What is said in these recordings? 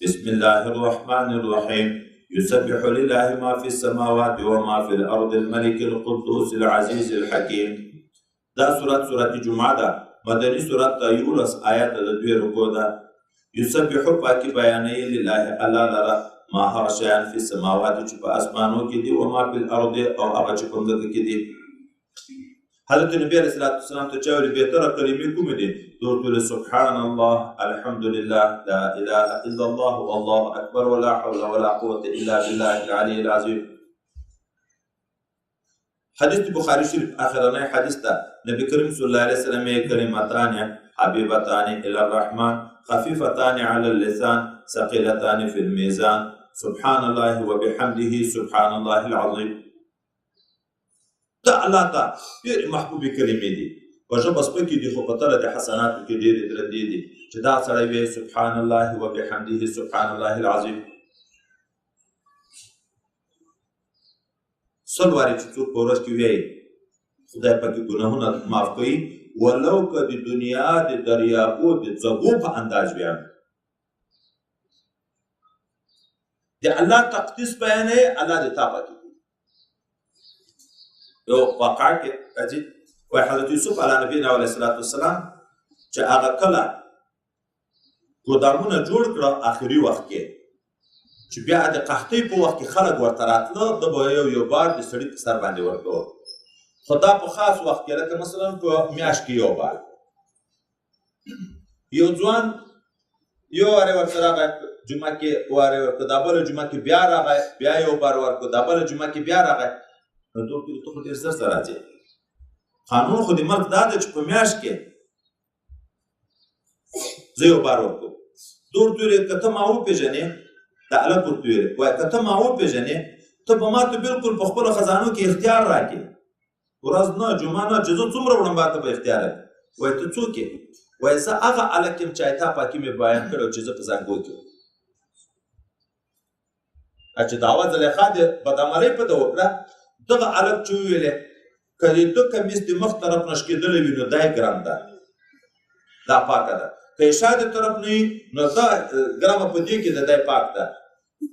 بسم الله الرحمن الرحیم. يسبح لله ما في السماوات وما في الأرض الملك القدوس العزيز الحكيم. دا سورت سورت جمعه ده، مدني سورت ده، 11 آیات ده، دوې رکوع ده. یسبح پاکي بیانوي لله الله لره ما هغه شیان فی السماوات چې په اسمانو کې دي، وما فی الارض او هغه چې په مځکه کې دي. حضرت نبی علیه الصلاة والسلام ته چا ویلي بهتره کلمې کومې دي؟ ده ورته ویلي سبحان الله، الحمد لله، لا اله الا الله، والله اکبر، ولا حول ولا قوة الا بالله العلی العظیم. حدیث بخاری شریف اخرنی حدیث ده، نبی کریم صلی الله علیه وسلم یې کلمتان حبیبتان الی الرحمن خفیفتان علی اللسان ثقیلتان فی المیزان سبحان الله وبحمده سبحان الله العظیم. دا الله ته ډېرې محبوبې کلمې دي، په ژبه سپکې دي خو په تله د حسناتو کې ډېرې درندې دي، چې دا سړی وایي سبحان الله وبحمده سبحان الله العظیم. 100 وارې چې څوک په ورځ کې وایي خدای پاکې ګناهونه معاف کوي، ولو که د دنیا د دریابو د ځګو په انداز ویم. د الله تقدیس بیانوي، الله دې تا پاکي. یو واقعه کې راځي، وایي حضرت یوسف علیه نبینا علیه الصلاة والسلام چې هغه کله ګودامونه جوړ کړه آخري وخت کې، چې بیا د قحطۍ په وخت کې خلک ورته راتله، ده به یو یو بار د سړي په سر باندې ورکوه، خو دا په خاص وخت کې لکه مثلا په میاشت کې یو بار. یو ځوان یو وارې ورته راغی، جمعه کې وارې ورکړه، دا بله جمعه کې بیا راغی، بیا یو بار ورکړ، دا بله جمعه کې بیا راغی. نو ته ورته ته خو ډېر زر زر راځې، قانون خو د ملک دا دی چې په میاشت کې زه یو بار ورکوم. ده ورته ویلې که ته ما وپېژنې، دا هلک ورته ویلې وایي که ته ما وپېژنې ته به ما ته بلکل په خپلو خزانو کې اختیار راکړې، ورځ نه جمعه نه چې زه څومره وړم ما ته به اختیار راکړې. وایي ته څوک یې؟ وایي زه هغه هلک یم چې تا پاکي مې بیان کړی چې زه په زانګو کې وم. چې دعوه زلیخا د بدعملۍ په ده وکړه، دغه هلک چې وویلې که د ده کمیس د مخ طرف نه شکېدلی وي نو دا یې ګرم ده، دا پاکه ده، که یې شا د طرف نه وي نو دا ګرمه په دې کې ده، دا یې پاک ده.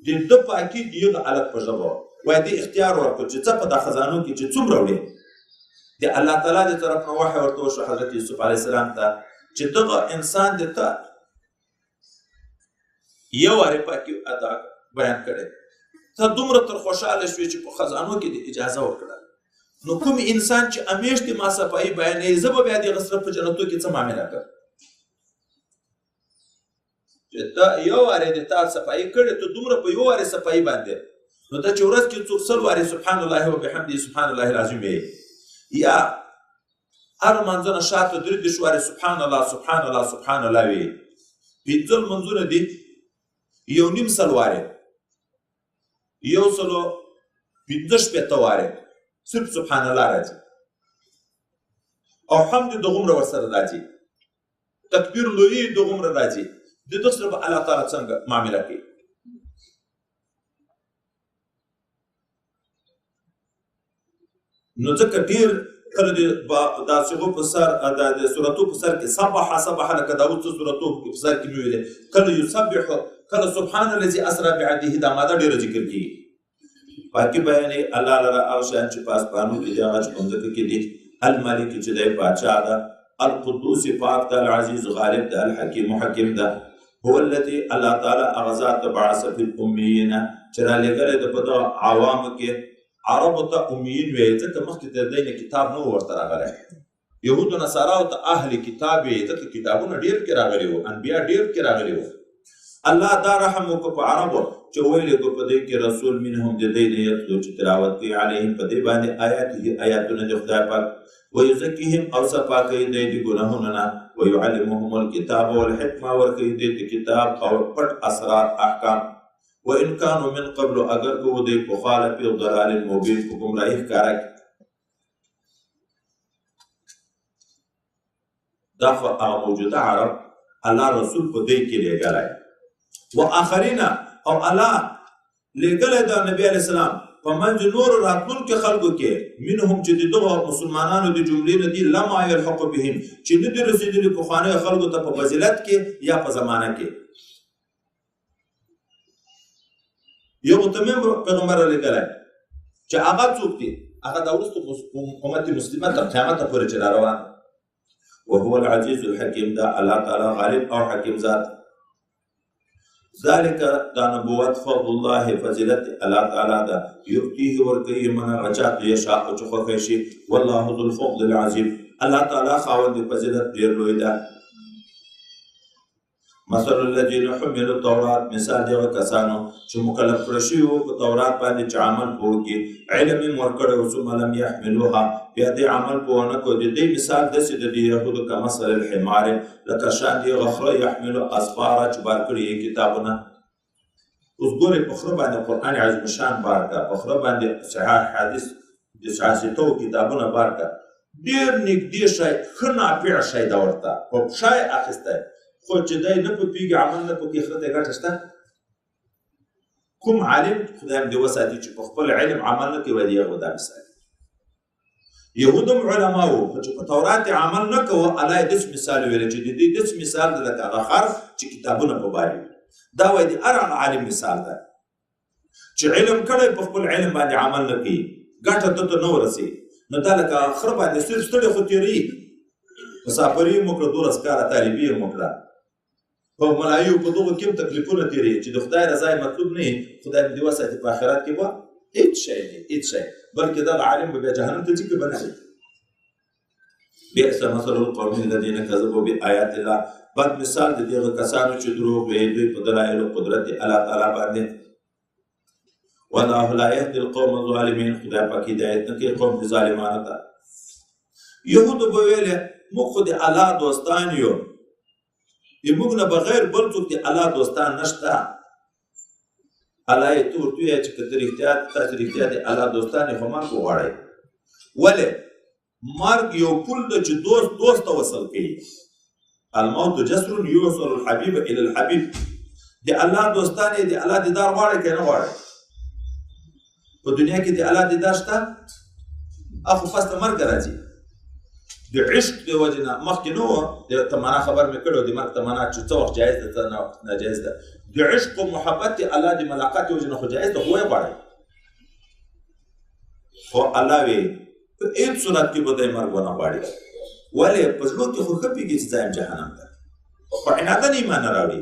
د ده پاکي د هغه هلک په ژبه وه. وایي دې اختیار ورکړ چې څه په دا خزانو کې چې څومره وړې. د الله تعالی د طرف نه وحی ورته وشو حضرت یوسف علیه السلام ته چې دغه انسان دې ته یو وارې پاکي ادا بیان کړی، ته دومره تر خوشحاله شوې چې په خزانو کې دې اجازه وکړه. نو کوم انسان چې همیش دې ما صفایي بیانوي، زه به بیا د هغه سره په جنتو کې څه معامله کړم؟ چې ته یو وارې دې تا صفایي کړې، ته دومره په یو وارې صفایي باندې، نو ته چې ورځ کې څوک 100 وارې سبحان الله وبحمده سبحان الله العظیم وایي، یا هر لمانځه نه شاته 33 وارې سبحان الله سبحان الله سبحان الله وایي، 5 لمونځونه دي 1.5 وارې، 165 وارې صرف سبحان الله راځي، او حمد دغومره ورسره راځي، تکبیر لوی دغومره راځي، د ده سره به الله تعالی څنګه معامله کوي؟ نو ځکه ډېر کله د دا صیغو په سر، د سورتو په سر کې سبح سبح لکه دا اوس څه سورتو په سر کې مې ویلې، کله یسبح، کله سبحان الذي اسرا بعبده، دا ماده ډېره ذکر کېږي. پاکي بیانوي الله لره هغه شیان چې په اسمانو کې دي، هغه چې په مځکه کې دي، الملک چې دی پاچا ده، القدوس پاک ده، العزیز غالب ده، الحکیم حکیم ده. هو الذي الله تعالی هغه ذات بعث فی الامیین چې رالیږلی ده په دغه عوامو کې، عربو ته امیین وایي ځکه مخکې تر دې نه کتاب نه و ورته راغلی، یهودو نصاراو ته اهل کتاب وایي ځکه کتابونه ډېر کې راغلي وو، انبیا ډېر کې راغلي وو. الله دا رحم وکړو په عربو چې ویلېږو په دې کې رسول منهم د دی نه یتلو چې تلاوت کوي علیهم په دې باندې آیاته آیاتونه د خدای پاک، ویزکیهم او صفا کوي دی د ګناهونو نه، ویعلمهم الکتاب والحکمه ورکوي دی د کتاب او پټ اسرار احکام. وان کانوا من قبل اگر که و دی پخوا لفي ضلال مبین په ګمراهي ښکاره کړي. دا خو هغه موجوده عرب الله رسول په دې کې لېږلی، و آخرین او الله لېږلی د نبی علیه السلام په منځ نورو راتلونکو خلکو کې، منهم چې د دغو مسلمانانو د جملې نه دي، لما یلحق بهم چې نه دي رسېدلي پخوانیو خلکو ته په فضیلت کې یا په زمانه کې. یو متمم پیغمبر رالیږلی چې هغه څوک دی؟ هغه دا وروسته امت مسلمه تر قیامته پورې چې را روان. وهو العزیز الحکیم، دا الله تعالی غالب او حکیم ذات. ذلك دا نبوت فضل الله، فضیلت الله تعالی ده، یؤتیه ورکوي من هغه چا ته یشاء چې خوښ شي. والله ذو الفضل العظیم، الله تعالی خاوند فضیلت ډېر لوی ده. مثل الذین حملوا التورات، مثال دی هغه کسانو چې مکلف کړی شوي وو په تورات باندې چې عمل په وکړي، علم یې ورکړی و، ثم لم یحملوها، بیا دې عمل په ونه کړو. د دې مثال داسې د دې یهودو کمثل الحمار، لکه شان دی هغه خره یحملو اسفارا چې بار کړي یې کتابونه. اوس ګورئ په خره باندې قرآن عظیم الشان بار کړه، په خره باندې صحاح حدیث د صحاح ستو کتابونه بار کړه، ډېر نږدې شی، ښه نافع شی ده ورته، په پښه یې اخیستی، خو چې دی نه پوهېږي عمل نه پکې، خره ته ګټه شته؟ کوم عالم خدای هم دې وساتي چې په خپل علم عمل نه کوي، وایي هغه دا مثال. یهود هم علما وو، خو چې په تورات یې عمل نه کوه، الله یې داسې مثال ویلی چې د دوی داسې مثال دی لکه هغه خر چې کتابونه په بار وي. دا وایي د هر هغه عالم مثال ده چې علم کړی په خپل علم باندې عمل نه کوي، ګټه ده ته نه ورسي، نو دا لکه خره باندې صرف ستړی خو تېروي. مسافري یې وکړه، 12 کاله طالبي یې وکړه، په ملایو په دغو کې هم تکلیفونه تېروي چې د خدای رضا یې مطلوب نه وي، خدای دې وساتي په آخرت کې به هېڅ شی نه، هېڅ شی، بلکې دغه عالم به بیا جهنم ته ځي که به نه ځي. بئس مثل القوم الذین کذبوا بآیات الله، بد مثال د دغه کسانو چې دروغ وایي دوی په دلایلو قدرت الله تعالی باندې. والله لا يهدي القوم الظالمین، خدای پاک هدایت نه کوي قوم د ظالمانو ته. یهودو به ویلې موږ خو د الله دوستان یو، د موږ نه بغیر بل څوک د الله دوستان نشته. الله یې ته ورته ووایه چې که ته رښتیا تاسې رښتیا د الله دوستان یې، خو مرګ وغواړئ. ولې؟ مرګ یو پل ده چې دوست دوست ته وصل کوي. الموت جسر یوصل الحبیب الی الحبیب. د الله دوستان یې د الله دیدار غواړي که نه غواړي؟ په دنیا کې د الله دیدار شته؟ اخو پس ته مرګ راځي. د عشق د وجې نه مخکې نه وه، د تمنا خبر مې کړی، د مرګ تمنا چې څه وخت جایز ده څه ناجایز ده. د عشق او محبت د الله د ملاقات د وجې نه خو جایز ده، خو ویې غواړئ. خو الله وایي په هېڅ صورت کې به دی مرګ ونه غواړي. ولې؟ په زړه کې خو ښه پوهېږي چې ځای جهنم ده، خو عناداً ایمان نه راوړي.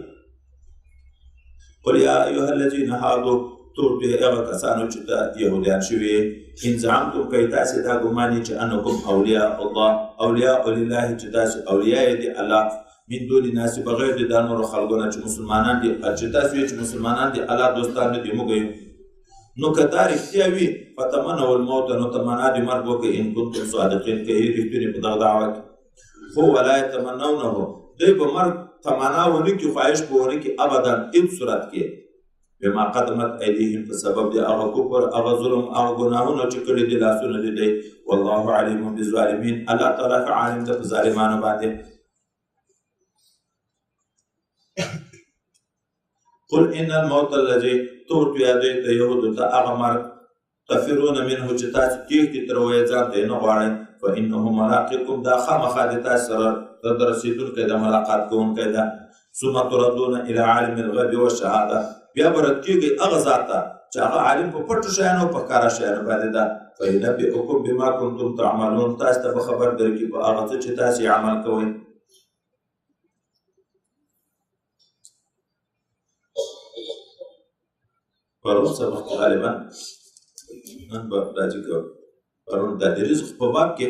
قل یا ایها الذین هادو، تور دوی هغه کسانو چې ته یهودیان شوي، ان زعمتم که تاسې دا ګمان یې چې انکم اولیاء الله، اولیاء لله، چې تاسې اولیاء یې دي الله، من دون الناس، بغیر د دا نورو خلکو نه چې مسلمانان دي، چې تاسو یې چې مسلمانان دي الله دوستان نه دي موږ یو. نو که دا رښتیا وي فتمنوا الموت، نو تمنا د مرګ وکړئ ان کنتم صادقین، که یې رښتوني په دغه دعوه کې. خو ولا یتمنونه، دوی به مرګ تمنا ونه کړي، خواهش به ونه کړي ابدا، هېڅ صورت کې. بما قدمت ایدیهم، په سبب د هغه کفر، هغه ظلم، هغه ګناهونه چې کړي دي لاسونه دي دی. والله علیم بالظالمین، الله تعالی ښه عالم ده په ظالمانو باندې. قل ان الموت الذي، ته ورته یادوې ته یهودو ته هغه مرګ تفرون منه چې تاسې تېښتې ترې وایې، ځان ته یې نه غواړئ، فانه ملاقیکم، دا خامخا د تاسې سره د رسېدونکی ده، ملاقات کوونکی ده. ثم تردون الی عالم الغیب والشهاده، بیا به رد کېږئ هغه ذات ته چې هغه عالم په پټو شیانو او په ښکاره شیانو باندې ده. فینبئکم بما کنتم تعملون، تاسې ته به خبر درکړي په هغه څه چې تاسې عمل کوئ. پرون سبق کې غالبا نن به راځي که پرون د رزق په باب کې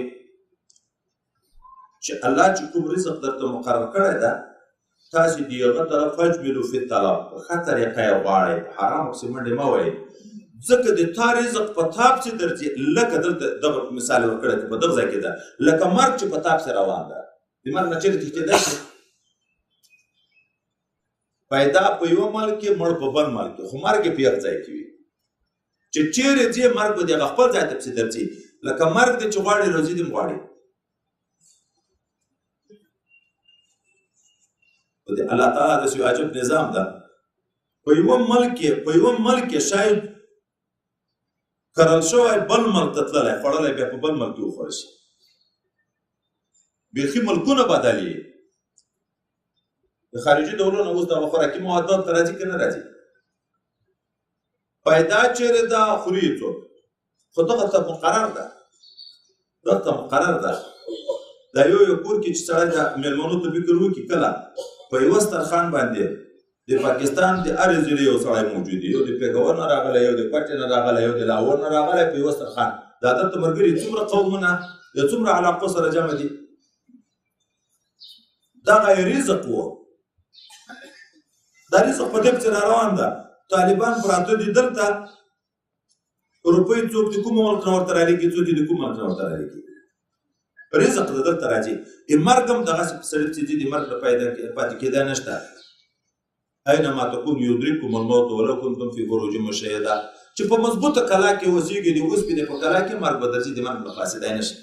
چې الله چې کوم رزق درته مقرر کړی ده، تاسې د هغه طرف فجملو فی الطلب، په ښه طریقه یې غواړئ، په حرامو پسې منډې مه وهئ، ځکه د تا رزق په تا پسې درځي. لکه دلته دغه مثال یې ورکړی که په دغه ځای کې ده، لکه مرګ چې په تا پسې روان ده، د مرګ نه چېرې تښتېدای شي؟ پیدا په یوه ملک کې، مړ په بل ملک کې، خو مرګ یې په یو ځای کې وي. چې چېرې ځې مرګ به دې هغه خپل ځای ته پسې درځي. لکه مرګ دې چې غواړي روزي دې هم غواړي. د الله تعالی داسې یو عجب نظام ده. په یوه ملک کې، په یوه ملک کې شاید کرل شوی بل ملک ته تللی، خوړلی بیا په بل ملک کې وخوړل شي. بیخي ملکونه بدلېږي. د خارجي دولتونو اوس دغه خوراکي مواد دلته راځي که نه راځي؟ پیدا چیرې ده، خوري یې څوک؟ خو دغه ته مقرر ده، دغه ته مقرر ده. دا یو یو کور کې چې سړی د مېلمنو ته فکر وکړي، کله په یوه سترخوان باندې د پاکستان د هرې ضلعې یو سړی موجود دی، یو د پېښور نه راغلی، یو د کوټې نه راغلی، یو د لاهور نه راغلی، په یوه سترخوان دا دلته ملګري څومره قومونه د څومره علاقو سره جمع دي. دغه یې رزق و، دا رزق په دې پسې را روان ده. طالبان پراته دي دلته، روپۍ څوک د کوم ملک نه ورته رالیږي، څوک د کوم ملک نه ورته رالیږي، رزق د دلته راځي. د مرګ هم دغسې په سړي پسې ځي، د مرګ نه پیدا پاتې کېدی نشته. اینما تکون یدرککم الموت ولو کنتم فی بروج مشیده، چې په مضبوطه کلا کې اوسېږي، د اوسپنې په کلا کې مرګ به درځي، د مرګ نه خلاصېدی نه شي.